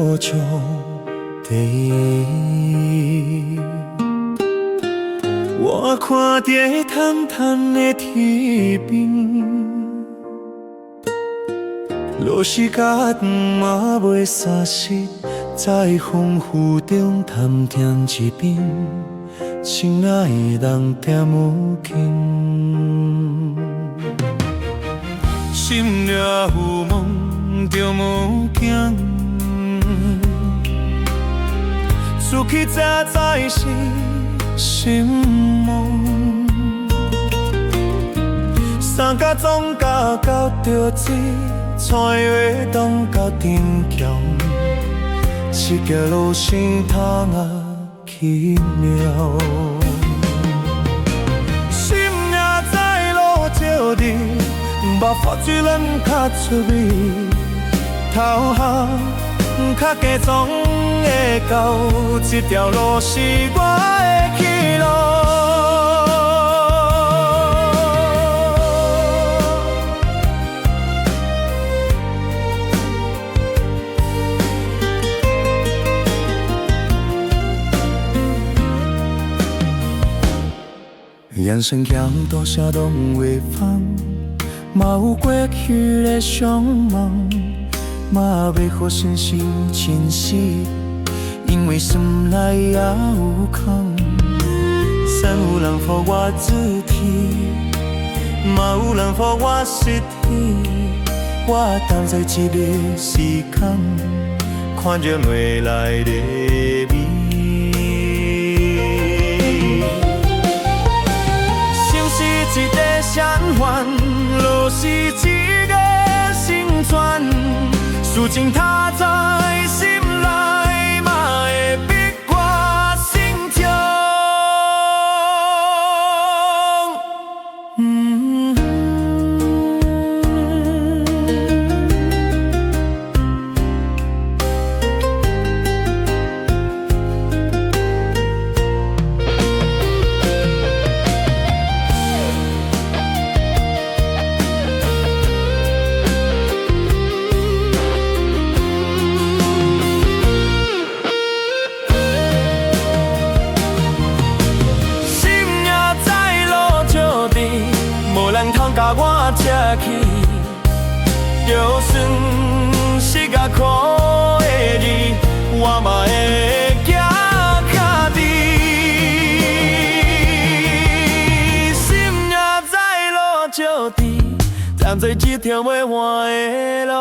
落石地。我看著澹澹的天邊，路是較遠嘛袂相識，在風雨中探聽一遍，親愛人踮有間。心若有夢就無驚，出去才知是心夢。三角總甲到著水，穿越東到鎮橋，這條路生通啊奇妙。心若在落石地，目雨水咱較出味，頭殼較低總會到，這條路是我的去路。人生行到啥拢會放，嘛有過去的傷夢，嘛袂予信心侵蝕，因為心內也有空。總有人予我出去，嘛有人予我失去，我等在這個時空，看著未來的美。一個循環，路是一個新傳，事情他在心內，嘛會逼我成長。甲我拆去，就算是較苦的日，我嘛會行較直。心若在落石地，站做這條袂換的路。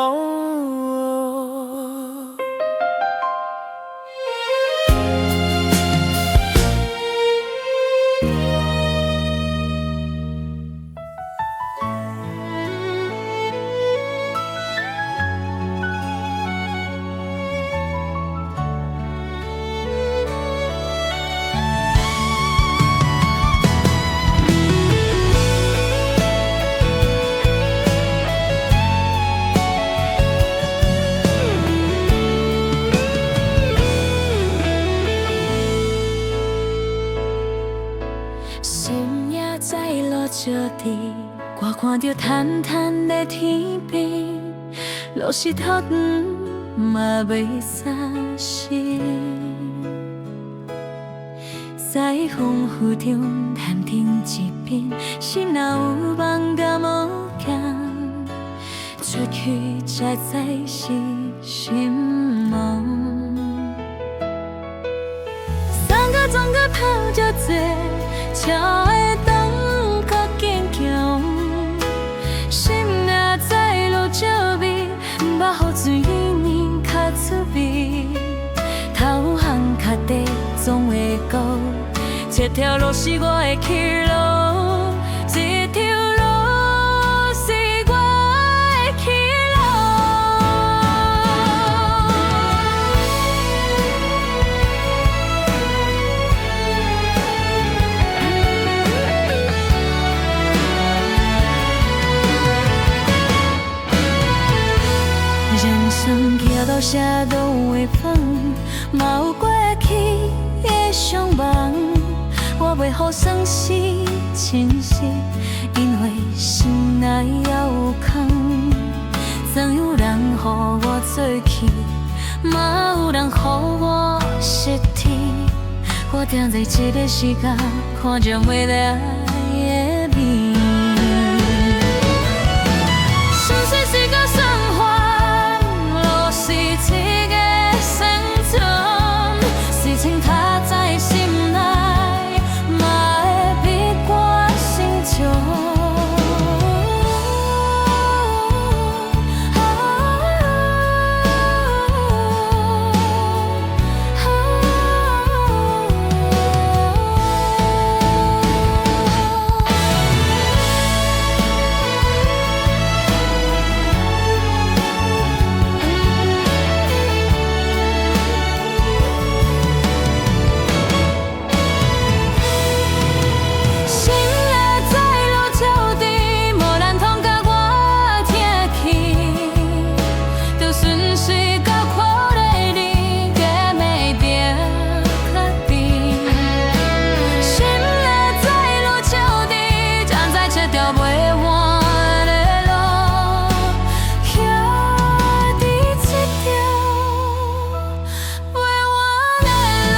心也在落石地，我看著澹澹的天邊，路是托遠嘛袂相識，在風雨中探聽一遍，心若有夢敢無驚，出去才知是心夢。三角總甲拋足濟，才會當較堅強。心若在落石味，目雨水較出味，頭殼較低總會到，這條路是我的去路，這條路是我的去路。人生行到啥拢會放，嘛有過去的傷夢。我袂予算是侵蝕，因為心內猶有空。總有人予我做去，嘛有人予我失去。我定在這个時間看著未來的面。相信時間循環，路是一个生存，事情藏在心內，嘛會逼我成長。心的在落照地，無人通共我拆去。就算是艰苦的日，加袂定較甜。心的在落照地，站在這條袂完的路，徛佇這條袂完的路。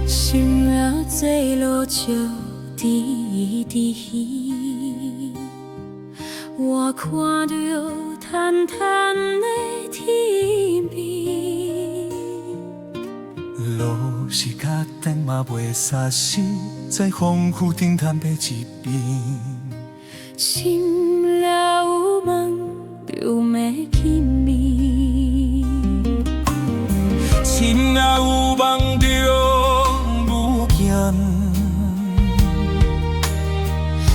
心若做落石滴滴，我看著坦坦的天邊。路是較長嘛袂煞死，在風雨頂坦白一邊。心若有夢，就欲去覓。心若有夢，就無驚。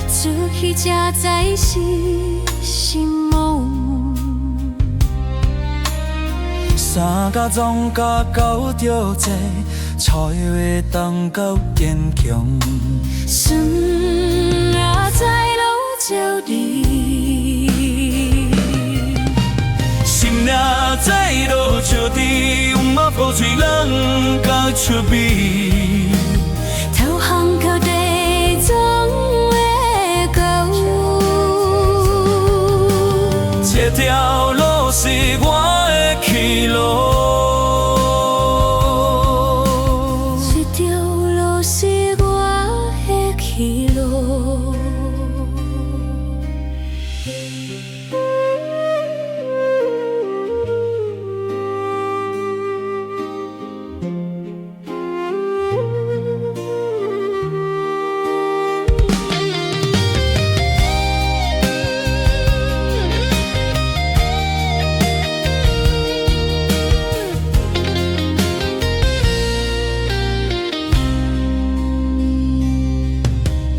出去才知是心無。三甲總甲到著這，才會當夠堅強。心若在落照地，心若在落石地，毋捌破碎人甲出味。投降靠地總會到。這條路是我的去路。這條路是我的去路。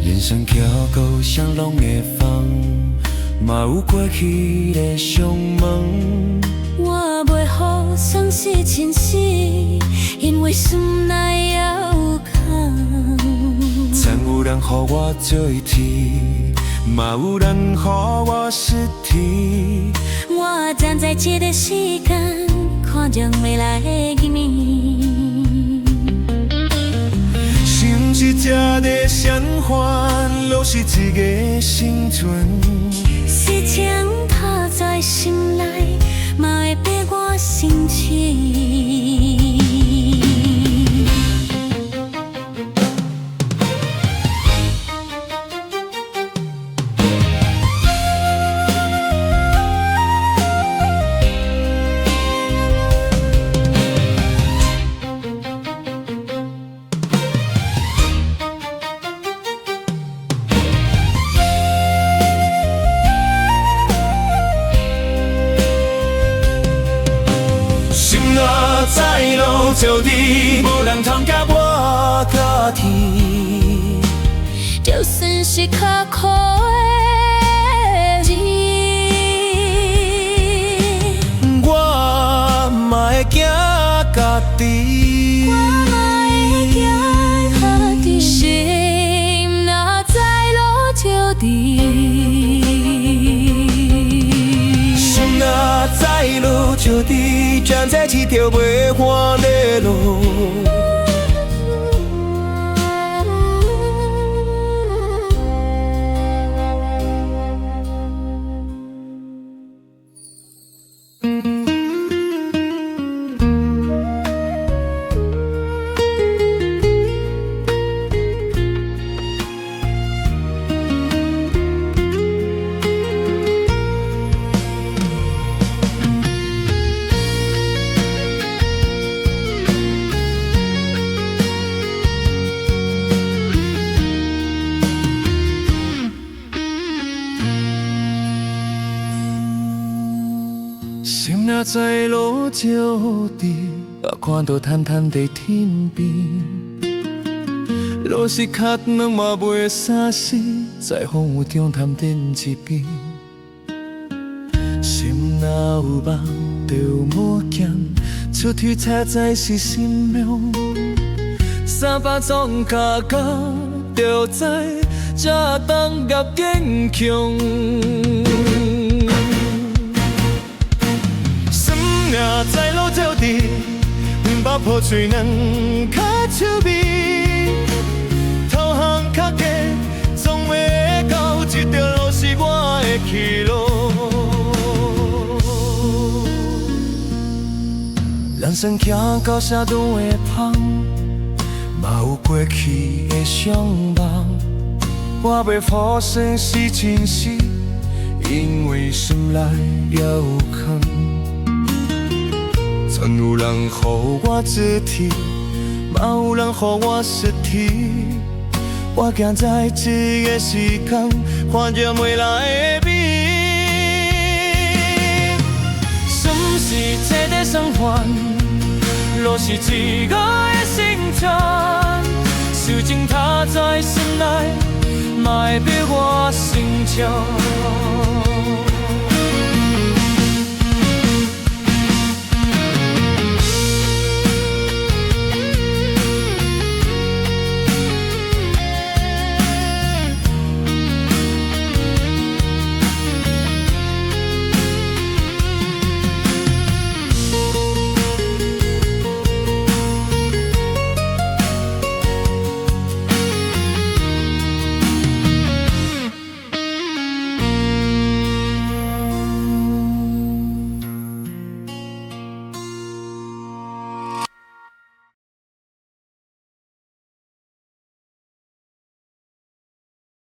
人生橋故鄉攏會放，嘛有過去的相問。我袂予喪失真實，因為心內猶有空。曾有人予我做天，嘛有人予我失去。我站在這个時間，看著未來的面。心是這个循環，路是一个生存。事情藏在心內，嘛會逼我生氣。知路照佇，無人通夾我家己。就算是較苦的日，我嘛會行家己。我嘛會行家己。心若知路就佇，心若知路就佇，才知這條袂還的路。心若知路就佇，我看到坦坦的天邊。路是較軟嘛袂相死，在風雨中探陣一邊。心若有夢就無驚，出去才知是生命。300種跤甲就知，才當夾堅強。心若知路就佇，毋捌破碎兩跤手臂，頭項較低，總會到這條路是我的去路。人生行到啥都會芳，嘛有過去的傷夢。我袂予生死侵蝕，因為心內猶有空。曾有人予我出去，嘛有人予我失去。我行在這个時空，看著未來的美。心是這個生還，路是自我的成全。事情他在心內，嘛會逼我成長。